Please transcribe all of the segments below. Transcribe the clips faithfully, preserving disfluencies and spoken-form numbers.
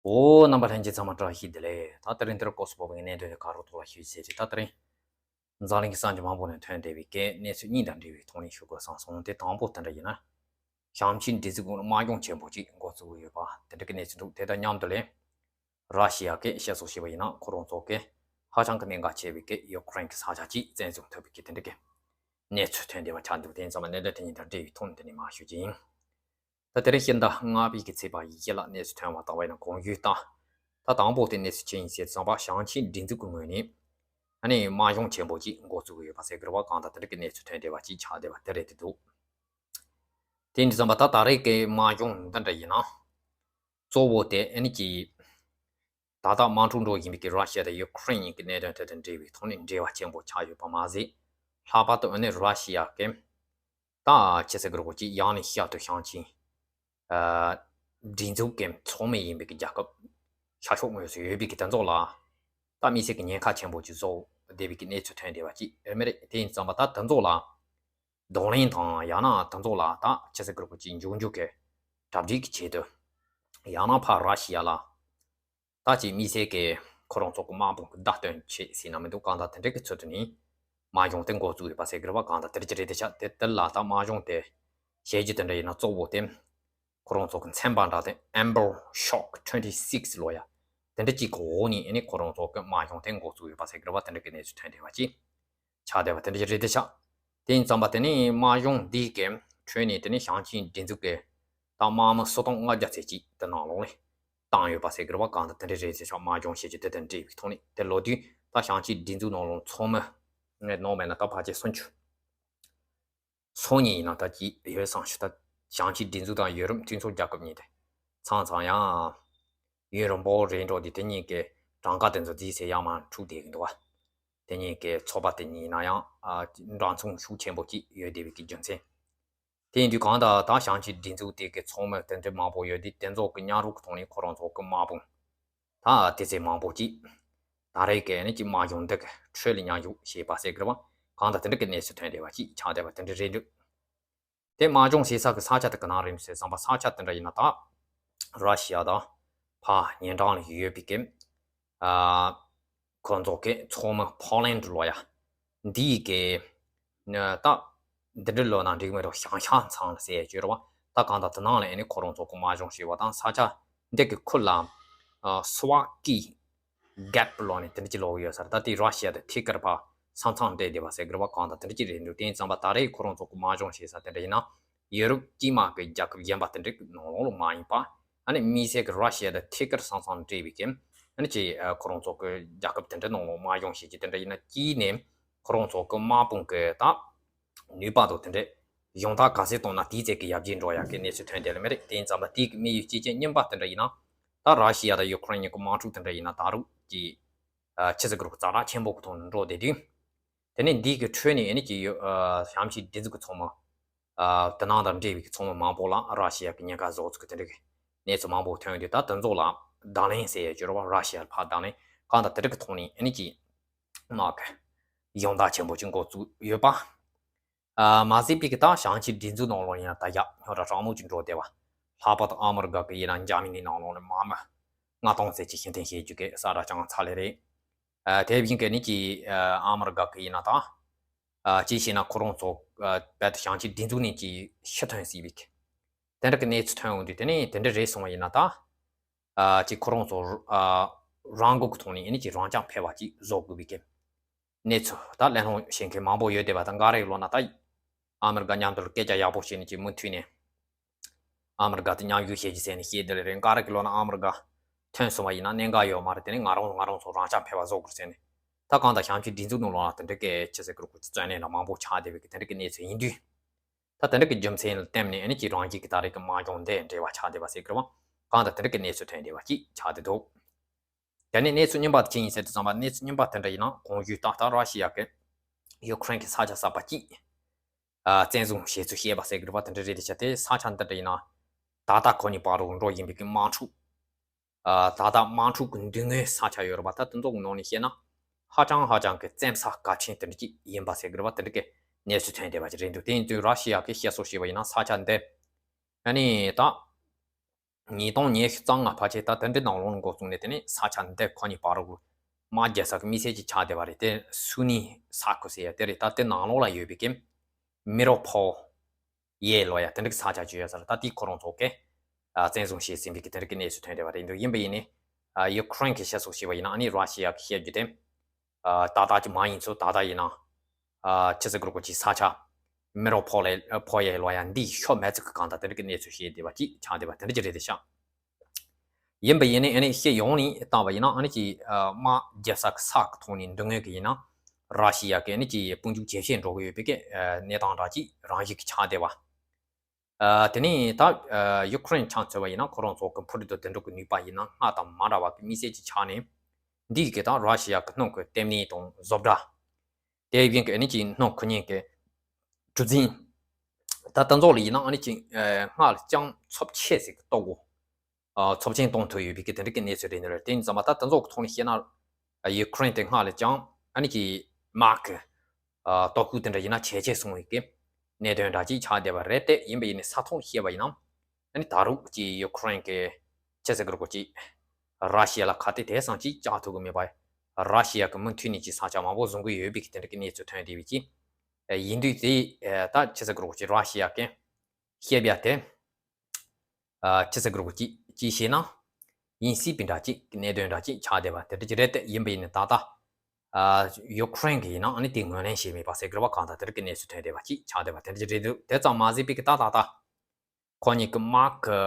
འོ། རྣམ་པ་ལྷན་རྒྱས་ཚང་མ་བཀྲ་ཤིས་བདེ་ལེགས། ད་དེ་རིང་འདིར་སྐོར་སུ་བབས་པའི་གནད་དོན་དེ་ག་རུ་ཐོག་ལ་ཞུས་ཟེར་ཏེ། ད་དེ་རིང་འཛམ་གླིང་གི་ས་ཆ་མང་པོ་ནས་ཐོན་བསྡད་པའི་གི་གནས་ཚུལ་གཉིས་དང་འབྲེལ་བའི་ཐོག་ནས་ཞུ་དགོས་བསམ་སོང་། དེ་དང་པོ་དེ་འདྲ་ཡིན་ན། ཞིང་ཆེན་སྒྲིག་འཛུགས་ཀྱི་དམག་སྦྱོང་ཆེན་པོ་ཅིག་འགོ་བཙུགས་ཡོད་པ་དེ་འདྲ་གི་གནས་ཚུལ་འདུག་དེ་དང་མཉམ་དུ་ལས་ར་ཤི་ཡ་གི་བཤད་སྲོལ་བྱས་པ་ཡིན་ན། ཁོ་རང་ཚོ་གི་ཧ་ཅང་གི་གནད་འགག་ཆེ་བའི་གི་ཡུ་ཀེ་རེན་གྱི་ས་ཆ་ཅིག་བཙན་བཟུང་ཐུབ་པའི་གི་དེ་འདྲ་གི་གནས་ཚུལ་ཐོན་བསྡད་པ་ཆགས་འདུག་དེ་ཡིན་ཙང་མ་གནད་དོན་དེ་གཉིས་དང་འབྲེལ་བའི་ཐོག་ནས་དེ་ནས་མར་ཞུ་རྒྱུ་ཡིན། ད་དེ་རིང་ཕྱི་ཟླ་ལྔ་པའི་གི་ཚེས་པ་བཞི་ལ་གནས་ཚུལ་ཐོན་པ་ལྟ་བ་ཡིན་ན། གོང་ཞུས་ལྟར་ད་དང་པོ་དེ་གནས་ཚུལ་ཅི་ཡིན་ཟེར་ཙམ་པ། ཞིང་ཆེན་སྒྲིག་འཛུགས་ཀྱི་ངོས་ནས་ཨ་ནི་དམག་སྦྱོང་ཆེན་པོ་ཅིག་འགོ་བཙུགས་ཡོད་པ་ཟེར་གི་རེད་པ། གང་ལྟར་དེ་འདྲ་གི་གནས་ཚུལ་ཐོན་བསྡད་པ་ཅིག་ཆགས་བསྡད་པ་དེ་རེད་དེ་འདུག་དེ་ཡིན་ཙམ་པ་ད་ད་རེས་ཀྱི་དམག་སྦྱོང་འདི་འདྲ་ཡིན་ན། གཙོ་བོ་དེ་ཨ་ནི་ཅིག་ད་ལྟ་དམག་འཁྲུག་འགྲོ་བཞིན་པའི་གི་ར་ཤི་ཡ་དང་ཡུ་ཀེ་རེན་གཉིས་ཀྱི་གནད་དོན་དེ་དང་འབྲེལ་བའི་ཐོག་ནས་འབྲེལ་བ་ཆེན་པོ་ཆགས་ཡོད་པ་མ་ཟད། ལྷག་པར་དུ་ཨ་ནི་ར་ཤི་ཡ་གི་ད་ཆི་ཟེར་གི་རེད་གོ། ཅིག་ཡང་ནས་ཤར་དུ་ཞིང་ཆེན་ཨ་སྒྲིག་འཛུགས་ཀྱི་ཚོགས་མི་ཡིན་པའི་གི་རྒྱལ་ཁབ་ཤར་ཕྱོགས་ངོས་སུ་ཡོད་པའི་གི་དེ་ཚོ་ལ་ད་དམིགས་བསལ་གྱི་ཉེན་ཁ་ཆེན་པོ་ཅིག་བཟོ་བསྡད་པའི་གི་གནས་ཚུལ་ཐོན་བསྡད་པ་ཅིག་རེད་མི་རེད། དེ་ཡིན་ཙམ་པ་ད་དེ་ཚོ་ལ་གདོང་ལེན་དང་། ཡང་ན་དེ་ཚོ་ལ་ད་ཆི་ཟེར་གི་རེད་གོ། ཅིག་མགྱོགས་མགྱོགས་ཀྱི་གྲ་སྒྲིག་གི་ཆེད་དུ། ཡང་ན་ཕར་ར་ཤི་ཡ་ལ་ད་ཅིག་དམིགས་བསལ་གྱི་ཁོ་རང་ཚོ་གི་དམག་དཔུང་གི་བརྡ་སྟོན་ཆེད་ཟེར་ན་མི་འདུག་གང་ལྟར་དེ་འདྲ་གི་ཚུལ་དུ་ནི་དམག་སྦྱོང་དེ་འགོ་བཙུགས་ཡོད་པ་ཟེར་གི་རེད་པ། གང་ལྟར་དེ་འདྲ་ཅིག་རེད་དེ་ཆགས། དེ་དེ་ལ་ད་དམག་སྦྱོང་དེ་བྱེད་རྒྱུ་དེ་འདྲ་ཡིན་ན། གཙོ་བོ་དེ་ཁོ་རང་ཚོ་གི་མཚན་པ་འདྲ་དེ་Amber Shock twenty six ལོ་ཡ། དེ་འདྲ་ཅིག་གི་འོག་ནས་ཨ་ནི་ཁོ་རང་ཚོ་གི་དམག་སྦྱོང་དེ་འགོ་བཙུགས་ཡོད་པ་ཟེར་གི་རེད་པ། དེ་འདྲ་གི་གནས་ཚུལ་ཐོན་བསྡད་པ་ཅིག་ཆགས་བསྡད་པ་དེ་འདྲ་ཅིག་རེད་དེ་ཆགས། དེ་ཡིན་ཙམ་པ་དེ་ནི་དམག་སྦྱོང་འདི་གི་ཁྲོད་ནས་དེ་ནི་ཞིང་ཆེན་སྒྲིག་འཛུགས་ཀྱི་ད་དམག་མི་སུ་དང་ལྔ་བརྒྱ་ཚད་ཅིག་དེ་ནང་ལོགས་ནས་བཏང་ཡོད་པ་ཟེར་གི་རེད་པ། གང་ལྟར་དེ་འདྲ་རེད་ཟེར་ཆོག་དམག་སྦྱོང་བྱེད་རྒྱུ་དེ་དང་འབྲེལ་བའི་ཐོག་ནས། དེ་ལོ་དུས་ད་ཞིང་ཆེན་སྒྲིག་འཛུགས་ནང་ལོགས་ཚོགས་མི་ངས་ནོར་མེད་ན་ད་ཕལ་ཆེར་སུམ་ཅུ་སོ་གཉིས་ཡིན་ན་ད་ཅིག་ཡོད་བསམ་ཞུ། ད་ཞིང་ཆེན་སྒྲིག་འཛུགས་དང་ཡོ་རོབ་མཐུན་ཚོགས་རྒྱལ་ཁབ་གཉིས་དེ་ཚང་ཚང་ཡང་ཡུན་རིང་པོ་རེད་འགྲོ། དེ་དེ་གཉིས་ཀྱི་གྲངས་ཀ་དེ་ཚོ་རྫིས་ཚེ་ཡང་མ་འཁྲུག་བསྡད་ཀྱི་འདུག་བ། དེ་གཉིས་ཀྱི་ཚོགས་པ་དེ་གཉིས་ན་ཡང་ཨ་འདྲ་མཚུངས་ཤུགས་ཆེན་པོ་ཅིག་ཡོད་བསྡད་པའི་གི་རྒྱུ་མཚན། དེ་ཡིན་དུས་གང་ལྟར་ད་ཞིང་ཆེན་སྒྲིག་འཛུགས་དེ་གི་ཚོགས་མི་དེ་འདྲ་མང་པོ་ཡོད་དུས། དེ་ཚོ་གི་མཉམ་རུབ་ཀྱི་ཐོག་ནས་ཁོ་རང་ཚོ་གི་དམག་དཔུང་ད་དེ་ཚོ་མང་པོ་ཅིག་ད་རེས་ཀྱི་ནི་ཅིག་དམག་སྦྱོང་འདི་གི་ཁྲོད་ལ་མཉམ་ཞུགས་བྱས་པ་ཟེར་གི་རེད་པ། གང་ལྟར་དེ་འདྲ་གི་གནས་ཚུལ་ཐོན་བསྡད་པ་ཅིག་ཆགས་བསྡད་པ་དེ་འདྲ་རེད་འདུག་དེ་དམག་སྦྱོང་བྱེད་ས་གི་ས་ཆ་དེ་ག་ནང་རེད་ཟེར་བསམ་པ། ས་ཆ་དེ་འདྲ་ཡིན་ན་ད་ར་ཤི་ཡ་དང་ཕར་ཉེ་འགྲམ་ལ་ཡོད་པའི་གི་ཨ་ཁོ་ཚོ་གི་ཚོགས་མི་ཕོ་ལན་ཌི་ལོ་ཡ་འདི་གི་ད་འདི་འདྲ་ལོ་ན་འགྲིག་མི་འདུག་ཞང་ཞང་ཚང་ཟེར་ཡ་ཅིག་ཡོད་རེད་པ། ད་གང་ལྟར་དེ་ནང་ལ་ཨ་ནི་ཁོ་རང་ཚོ་གི་དམག་སྦྱོང་བྱས་པ་དང་། ས་ཆ་འདི་གི་ཁུལ་ལ་ཨ་སུ་ཝ་ཀི་གེབ་ལོ་ནས་དེ་འདྲ་ཅིག་ལབ་ཀྱི་ཡོད་ས་རེད། ད་དེ་ར་ཤི་ཡ་དང་ཐད་ཀར་ཕར་ས་མཚམས་འདྲེས་བསྡད་པ་ཟེར་གི་རེད་པ། གང་ལྟར་དེ་འདྲ་ཅིག་རེད་འདུག་དེ་ཡིན་ཙམ་པ་ད་རེས་ཁོ་རང་ཚོ་གི་དམག་སྦྱོང་བྱེད་ས་དེ་འདྲ་ཡིན་ན། ཡུ་རོབ་དཀྱིལ་མ་གི་རྒྱལ་ཁབ་གཞན་པ་དེ་འདྲ་གི་ནང་ལོགས་ལ་མ་ཡིན་པ། ཨ་ནི་དམིགས་བསལ་གྱི་ར་ཤི་ཡ་དང་ཐད་ཀར་ས་མཚམས་འདྲེས་པའི་གི་ཨ་ནི་ཅིག་ཨ་ཁོ་རང་ཚོ་གི་རྒྱལ་ཁབ་དེ་འདྲ་ནང་ལོགས་དམག་སྦྱོང་བྱེད་ཀྱི་དེ་འདྲ་ཡིན་ན། དཀྱིལ་ནས་ཁོ་རང་ཚོ་གི་དམག་དཔུང་གི་ད་ནུས་པ་དང་དེ་འདྲ་ཡོང་ཐག་ག་ཚོད་གཏོང་ན་དེའི་ཚད་ཀྱི་ཡར་རྒྱས་འགྲོ་ཡག་གི་གནས་ཚུལ་ཐོན་བསྡད་ལེ་མི་རེད། དེ་ཡིན་ཙམ་པ་དེའི་གི་དམིགས་ཡུལ་གཅིག་རྐྱེན་གཉིས་པ་དེ་འདྲ་ཡིན་ན། ད་ར་ཤི་ཡ་དང་ཡུ་ཁུ་རེན་གཉིས་ཀྱི་དམག་འཁྲུག་དེ་འདྲ་ཡིན་ན་ད་རུང་ཅིག་ཨ་ཆི་ཟེར་གི་རེད། ཛ་དྲག་ཆེན་པོ་གི་ཐོག་ནས་འགྲོ་བསྡད་དུས། དེ་ནས་འདི་གི་ཁྲོད་ནས་ཨ་ནི་ཅིག་ཡོད་ཨ་ཞིང་ཆེན་སྒྲིག་འཛུགས་ཀྱི་ཚོགས་མི་ཨ་དེ་ནང་དང་འབྲེལ་བའི་གི་ཚོགས་མི་མང་པོ་ལ་ར་ཤི་ཡ་གི་ཉེན་ཁ་བཟོ་ཚུལ་གྱི་དེ་འདྲ་གི་གནས་ཚུལ་མང་པོ་ཐོན་ཡོང་དུས། ད་དེ་ཚོ་ལ་བརྡ་ལན་ཟེར་ཡ་ཅིག་ཡོད་རེད་པ། ར་ཤི་ཡ་ལ་ཕར་བརྡ་ལན་གང་ལྟར་དེ་འདྲ་གི་ཐོག་ནས་ཨ་ནི་ཅིག་དམག་གི་སྦྱོང་བརྡར་ཆེན་པོ་ཅིག་འགོ་བཙུགས་ཡོད་པ། ཨ་མ་ཟད་པའི་གི་ད་ཞིང་ཆེན་སྒྲིག་འཛུགས་ནང་ལོགས་ཡིན་ན་ད་ཡག་རྙོག་དྲ་དྲག་མོ་ཅིག་འགྲོ་བསྡད་པ། ལྷག་པར་དུ་ཨ་མི་རི་ཀ་གི་ཡིན་ན་འཇར་མ་ནི་ནང་ལོགས་ནས་དམག་མི་ལྔ་སྟོང་ཙམ་ཅིག་ཕྱིར་འཐེན་བྱེད་རྒྱུ་གི་གསལ་བསྒྲགས་བྱུང་ཚར་ལེ་རེད། ཨ་དེ་བཞིན་གི་ནི་ཅིག་ཨ་ཨ་མི་རི་ཀ་གི་ཡིན་ན་ད་ཨ་ཅིག་བྱས་ན་ཁོ་རང་ཚོ་ཨ་རྦད་དེ་ཞིང་ཆེན་སྒྲིག་འཛུགས་ནས་ཅིག་ཕྱིར་ཐོན་སྲིད་པའི་གི་དེ་འདྲ་གི་གནས་ཚུལ་ཐོན་ཡོང་དུས། དེ་ནས་དེ་འདྲ་རེད་སོང་བ་ཡིན་ན་ད་ཨ་ཅིག་ཁོ་རང་ཚོ་ཨ་རང་འགུལ་གི་ཐོག་ནས་ཨ་ནི་ཅིག་རང་སྐྱོང་ཕེབས་པ་ཅིག་བཟོ་དགོས་པའི་གི་གནས་ཚུལ་ད་གླེང་སློང་བྱེད་མཁན་མང་པོ་ཡོད་བསྡད་པ་དང་། འགའ་རེ་ལབ་ན་ད་ཨ་མི་རི་ཀ་མཉམ་དུ་སྐད་ཆ་ཡག་པོ་བྱས་ནས་ཅིག་མུ་མཐུད་ནས་ཨ་མི་རི་ཀ་དང་མཉམ་ཞུགས་བྱེད་རྒྱུ་ཟེར་ནས་བཤད་བསྡད་ལེ་རེད། འགའ་རེ་གིས་ལབ་ན་ཨ་མི་རི་ཀ་ཐོན་སོང་བ་ཡིན་ན་གནད་འགག་ཡོད་མ་རེད། དེ་ནས་ང་རང་ང་རང་ཚོ་རང་སྐྱོང་ཕེབས་པ་བཟོ་དགོས་ཟེར་ནས། ད་གང་ལྟར་ཞིང་ཆེན་སྒྲིག་འཛུགས་ནང་ལོགས་ལ་དེ་འདྲ་གི་ཆི་ཟེར་གི་རེད། ཁོ་ཚོ་བཙན་གནོན་ལ་མང་པོ་ཆགས་བསྡད་པའི་གི་དེ་འདྲ་གི་གནས་ཚུལ་ཡིན་དུས། ད་དེ་འདྲ་གི་རྒྱུ་མཚན་ལ་བརྟེན་ནས་ཨ་ནི་ཅིག་རང་རྒྱལ་གྱི་ད་རེས་ཀྱི་དམག་སྦྱོང་འདི་འབྲེལ་བ་ཆགས་བསྡད་པ་ཟེར་གི་རེད་པ། གང་ལྟར་དེ་འདྲ་གི་གནས་ཚུལ་ཐོན་བསྡད་པ་ཅིག་ཆགས་བསྡད་འདུག་དེ་ནས་གནས་ཚུལ་གཉིས་པ་དེ་ཅི་ཡིན་ཟེར་དུས་ཙམ་པ། གནས་ཚུལ་གཉིས་པ་དེ་འདྲ་ཡིན་ན་གོང་ཞུས་ལྟར་ད་ར་ཤི་ཡ་གིས་ཡུ་ཁུ་རེན་གྱི་ས་ཆ་གསར་པ་གཅིག་ཨ་བཙན་བཟུང་བྱས་ཚུལ་བཤད་པ་ཟེར་གི་རེད་པ། དེ་འདྲ་རེད་དེ་ཆ་དེ་ས་ཆ་འདི་འདྲ་ཡིན་ན་ད་ལྟ་ཁོ་གཉིས་བར་དུ་འགྲོ་བཞིན་པའི་གི་དམག་འཁྲུག་ཨ་ད་ལྟ་དམག་འཁྲུག་གི་མདུན་ངོས་ས་ཆ་ཡོད་རེད་པ། ད་དེ་ཚོ་གི་ནང་ནས་བཤད་ན་ཧ་ཅང་ཧ་ཅང་གི་བཙན་ས་གལ་ཆེན་དེ་འདྲ་ཅིག་ཡིན་པ་ཟེར་གི་རེད་པ། དེ་འདྲ་གི་གནས་ཚུལ་ཐོན་བསྡད་པ་ཅིག་རེད་འདུག་དེ་ཡིན་དུས་ར་ཤི་ཡ་གིས་བཤད་སྲོལ་བྱས་པ་ཡིན་ན་ས་ཆ་འདི་ཨ་ནི་ད་ ཉིས་སྟོང་ཉི་ཤུ་རྩ་ལྔ་ཕལ་ཆེར་ད་དེ་འདྲའི་ནང་ལོགས་ལ་འགོ་བཙུགས་ནས། དེ་ནས་ས་ཆ་འདི་ཁོ་གཉིས་བར་དུ་དམག་རྒྱག་ས་གི་དམིགས་བསལ་གྱི་ཆགས་བསྡད་པ་རེད། དེ་སུ་ནི་ས་ཁུལ་ཟེར་ཡ་དེ་རེད། ད་དེ་ནང་ལོགས་ལ་ཡོད་པའི་གི་མི་རོ་ཕོ་ཡེ་ལོ་ཡ་དེ་འདྲ་གི་ས་ཆ་ཅིག་ཡོད་ས་རེད། ད་དེ་ཁོ་རང་ཚོ་གིས་ཨ་བཙན་བཟུང་བྱས་ཟིན་པའི་གི་དེ་འདྲ་གི་གནས་ཚུལ་ཐོན་བསྡད་པ་རེད་འདུག་ཡིན་པ་ཡིན་ནའི་ཨ་ཡུ་ཁུ་རེན་གྱིས་བཤད་སོགས་བྱས་པ་ཡིན་ན། ཨ་ནི་ར་ཤི་ཡ་གིས་བཤད་རྒྱུ་དེ། ཨ་ད་ལྟ་གི་མ་ཡིན་ཚུལ། ད་ལྟ་ཡིན་ན་ཨ་ཆི་ཟེར་དགོས་རེད། ཁོ་ཅིག་ས་ཆ་མི་རོ་ཕོ་ལེ་ཕོ་ཡེ་ལོ་ཡ་འདི་ཤོར་མེད་ཚུལ་གི་གང་ལྟར་དེ་འདྲ་གི་གནས་ཚུལ་བཤད་བསྡད་པ་ཅིག་ཆགས་བསྡད་པ་དེ་འདྲ་ཅིག་རེད་དེ་ཤག་ཡིན་པ་ཡིན་ནའི་ཨ་ནི་ཤེས་ཡོང་ནས་བཏང་བ་ཡིན་ན། ཨ་ནི་ཀྱི་ཨ་དམག་རྒྱག་ས་གི་ས་གི་ཐོག་ནས་འདི་ངོས་ཀྱི་ཡིན་ན་ར་ཤི་ཡ་གི་ཨ་ནི་ཀྱི་དཔུང་འཇུག་ཇེ་ཆེར་འགྲོ་གི་ཡོད་པའི་གི་ཨ་གནས་སྟངས་འདྲ་ཅིག་རང་བཞིན་གྱི་ཆགས་བསྡད་པ། ཨ་དེ་ནས་ད་ཨ་ཡུ་ཁུ་རེན་ཆ་མཚོན་པ་ཡིན་ན། ཁོ་རང་ཚོ་གི་འཕུར་གྲུ་དང་དེ་འདྲ་གི་ནུས་པ་ཡིན་ན་སྔར་དང་མ་འདྲ་བ་གི་དམིགས་བསལ་གྱི་ཆ་ནས་འདི་གི་ད་ར་ཤི་ཡ་གི་སྣུམ་གི་ལྟེ་གནས་དང་བཟོ་གྲྭ། དེ་བཞིན་གི་ཨ་ནི་ཀྱི་སྣུམ་ཁུལ་ཉིན་གྱི་གྲུ་གཟིངས། ད་དེ་ཚོ་ལ་ཡིན་ན་ཨ་ནི་ཀྱི་ཨ་སྔར་ལས་ཀྱང་ཚབས་ཆེ་ཟིག་གི་ལྟོ་གོས་ཨ་ཚབས་ཆེན་གཏོང་ཐུབ་ཡོད་པའི་གི་དེ་འདྲ་གི་གནས་ཚུལ་རེད་ནི་རེད། དེ་ཡིན་ཙང་མ་ད་དེ་ཚོ་གི་ཐོག་ནས་བཤད་ན། ཨ་ཡུ་ཁུ་རེན་དེ་སྔར་ལས་ཀྱང་ཨ་ནི་ཀྱི་དམག་གི་ཨ་སྟོབས་ཤུགས་དེ་འདྲ་ཡིན་ན་ཇེ་ཆེ་སོང་བའི་གི་གནད་དོན་འདྲ་ཅིག་ཆགས་བསྡད་པ་རེད། དེ་ཡིན་པ་ཡིན་ནའི་ས་ཐོག་ནས་བཤད་པ་ཡིན་ན། ཨ་ནི་ད་རུང་ཀྱི་ཡུ་ཁུ་རེན་གྱི་ཆི་ཟེར་དགོས་རེད། ཀྱི་ར་ཤི་ཡ་ལ་ཁ་གཏད་དེ་ཙམ་ཅིག་བཅག་ཐུབ་ཀྱི་མེད་པ། ར་ཤི་ཡ་གི་མུ་མཐུད་ནས་ཀྱི་ས་ཆ་མང་པོ་བཟུང་གི་ཡོད་པའི་གི་དེ་འདྲ་གི་གནས་ཚུལ་ཐོན་བསྡད་པའི་གི་ཡིན་དུས། དེ་ད་ཆི་ཟེར་དགོས་རེད། ཀྱི་ར་ཤི་ཡ་གི་བཤད་པ་དེ་ཨ་ཆི་ཟེར་དགོས་རེད། ཀྱི་ཅིག་བཤད་ན་ཡིན་སྲིད་པའི་འདྲ་ཅིག་གནད་དོན་འདྲ་ཅིག་ཆགས་བསྡད་པ་དེ་འདྲ་ཅིག་རེད། དེ་ཡིན་པ་ཡིན་ནའི་ད་ལྟ་ཨ་ཡུ་ཁུ་རེན་གྱིས་ཡིན་ན་ཨ་ནི་དེ་ངོས་ལེན་བྱས་མེད་པ་ཟེར་དགོས་རེད་པ། གང་ལྟར་དེ་འདྲ་གི་གནས་ཚུལ་ཐོན་བསྡད་པ་ཅིག་ཆགས་བསྡད་པ་དེ་འདྲ་ཅིག་རེད་འདུག་དེ་ཙམ་མ་ཟད་པའི་གི་ད་ད་ལྟ་ཁོ་གཉིས་ཀྱི་དམག་གི་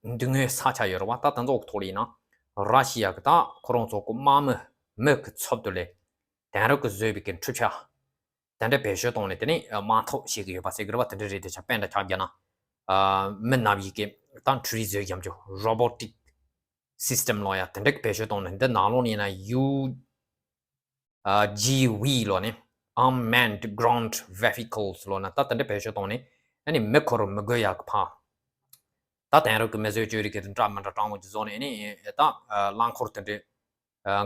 མདུན་ངོས་ས་ཆ་ཡོད་རེད་པ། ད་དེ་ཚོ་གི་ཐོག་ལ་ཡིན་ན་ར་ཤི་ཡ་གི་ད་ཁོ་རང་ཚོ་གི་དམག་མི་མི་གི་ཚབ་ཏུ་ལས་དེང་རབས་ཀྱི་བཟོས་པའི་གི་འཕྲུལ་ཆས་དེ་འདྲ་བེད་སྤྱོད་བཏང་ནས་དེ་ནས་དམག་འཐབ་བྱེད་ཀྱི་ཡོད་པ་ཟེར་གི་རེད་པ། དེ་འདྲ་རེད། དེ་ཆ་དཔེ་འདྲ་ཆ་བརྒྱབ་ན་ཨ་མི་ནམ་ཡིན་གི་ད་འཕྲུལ་རིག་བཟོས་བརྒྱབ་རྒྱུ་རོ་བོ་ཊིག་སིས་ཊེམ་ལོ་ཡ་དེ་འདྲ་གི་བེད་སྤྱོད་བཏང་ནས། འདི་ནང་ལོགས་ནས་ཡིན་ན་ཡུ་ཨ་ཇི་ཝི་ལོ་ནས་Unmanned Ground Vehicles་ལོ་ན་ད་དེ་འདྲ་བེད་སྤྱོད་བཏང་ནས། ཨ་ནི་མི་འཁོར་མི་དགོས་ཡག་གི་ཕ་ད་དེང་རབས་ཀྱི་མི་བཟོས་བཅོས་རིག་གི་འདྲ་མི་འདྲ་སྤྲང་བོ་ཅིག་བཟོ་ནས། ཨ་ནི་ད་རླངས་འཁོར་དེ་འདྲའི་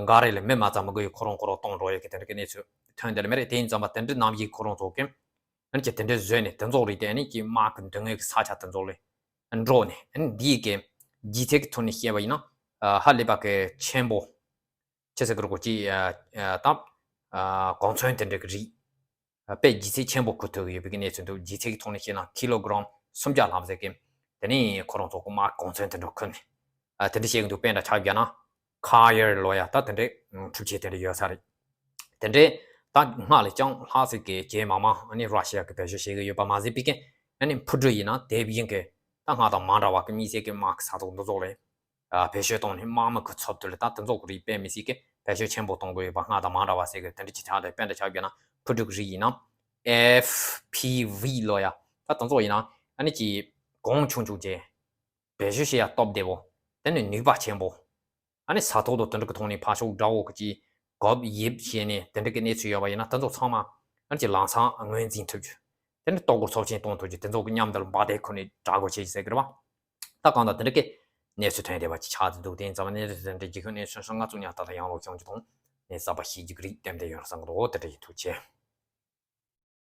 འགའ་རེ་ལ་མི་མ་རྩ་མི་དགོས་ཡག་ཁོ་རང་ཁོ་རང་གཏོང་འགྲོ་ཡག་གི་དེ་འདྲ་གི་གནས་ཚུལ་ཐོན་བསྡད་ལ་མེད་རེད། དེ་ཡིན་ཙང་མ་དེ་འདྲའི་ནམ་ཡིན་ཁོ་རང་ཚོ་གི་ཨ་ནི་ཀྱི་དེ་འདྲའི་བཟོས་ནས་དེ་ཚོ་རིག་དེ་ཨ་ནི་ཀྱི་དམག་གི་མདུན་ངོས་ཀྱི་ས་ཆ་དེ་ཚོ་ལ་འགྲོ་ནས། ཨ་ནི་འདིའི་གི་ལྗིད་ཚད་ཀྱི་ཐོག་ནས་བཤད་པ་ཡིན་ན་ཧ་ལས་པ་གི་ཆེན་པོ། ཆི་ཟེར་གི་རེད། གོ་ཅི་ད་གོང་ཚོན་དེ་འདྲ་གི་རིགས་དཔེ་ལྗིད་ཚད་ཆེན་པོ་ཁུར་ཐུབ་ཀྱི་ཡོད་པའི་གི་གནས་ཚུལ་འདུག་ལྗིད་ཚད་ཀྱི་ཐོག་ནས་བཤད་ན་ཀི་ལོ་གྲམ་སུམ་བརྒྱ་ལྷག་ཟེར་གི། དེ་ནས་ཁོ་རང་ཚོ་གི་དམག་གོང་ཚོན་དེ་འདྲ་ཁུར་ནས་དེ་འདྲ་བཤད་གི་འདུག་དཔེ་འདྲ་ཆ་བཞག་ན་ཁ་ཡར་ལོ་ཡ་ད་དེ་འདྲའི་འཕྲུལ་ཆས་དེ་འདྲ་ཡོད་ས་རེད། དེ་འདྲའི་ད་སྔར་ལས་ཀྱང་ལྷག་ཟེར་གི་ཇེ་མང་མང་ཨ་ནི་ར་ཤི་ཡ་གི་བེད་སྤྱོད་བྱེད་གི་ཡོད་པ་མ་ཟད་པའི་གི་ཨ་ནི་འཕུར་གྲུ་ཡིན་ན་དེ་བཞིན་གི་ད་སྔར་དང་མ་འདྲ་བ་གི་དམིགས་བསལ་གི་དམག་གི་ས་ཐོག་འདི་ཚོ་ལས། ཨ་བེད་སྤྱོད་བཏང་ནས་དམག་མི་གི་ཚབ་ཏུ་ལ་ད་དེ་ཚོ་གི་རིགས་དཔེ་མི་སྲིད་གི་བེད་སྤྱོད་ཆེན་པོ་གཏོང་གི་ཡོད་པ། སྔར་དང་མ་འདྲ་བ་ཟེར་གི་དེ་འདྲ་ཅིག་ཆགས་རེད། དཔེ་འདྲ་ཆ་བཞག་ན་འཕུར་གྲུ་གི་རིགས་ཡིན་ན་ཨེཕ་པི་ཝི་ལོ་ཡ་ད་དེ་ཚོ་ཡིན་ན་ཨ་ནི་ཀྱི་གོང་ཆུང་ཆུང་བྱས། བེད་སྤྱོད་བྱེད་ཡ་སྟོབས་བདེ་བོ། དེ་ནི་ནུས་པ་ཆེན་པོ། ཨ་ནི་ས་ཐོག་ཏུ་དེ་འདྲ་གི་ཐོག་ནས་ཕར་ཕྱོགས་དགྲ་བོ་གི་ཅིག་གོབ་ཡིབ་བྱས་ནས་དེ་འདྲ་གི་གནས་ཚུལ་ཡོད་པ་ཡིན་ན་དེ་ཚོ་ཚང་མ་ཨ་ནི་ཀྱི་ལམ་སང་ངོས་འཛིན་ཐུབ་རྒྱུ། དེ་ནི་ལྟོ་གོས་ཚབས་ཆེན་གཏོང་ཐུབ་རྒྱུ། དེ་ཚོ་གི་མཉམ་དུ་ལ་འབའ་དེ་ཁོ་ནས་དགྲ་བོ་བྱེད་ཀྱི་ཟེར་གི་རེད་པ། ད་གང་ལྟར་དེ་འདྲ་གི་གནས་ཚུལ་ཐོན་བསྡད་པ་ཅིག་ཆགས་ཏེ་འདུག་དེ་ཡིན་ཙང་མ་གནས་ཚུལ་དེ་འདྲ་རྒྱུ་ཁུངས་གནས་ཚུལ་སོང་ང་ཚོ་ཉག་ཏག་ཏག་ཡང་ལོག་བྱུང་རྒྱུ་དང་། ནས་གསར་པ་ཤེས་རྒྱུ་གི་རིགས་ཏན་ཏན་ཡོད་རེད་བསམ་གི་འདུག་དེ་འདྲ་ཡིན། ཐུགས་རྗེ་ཆེ།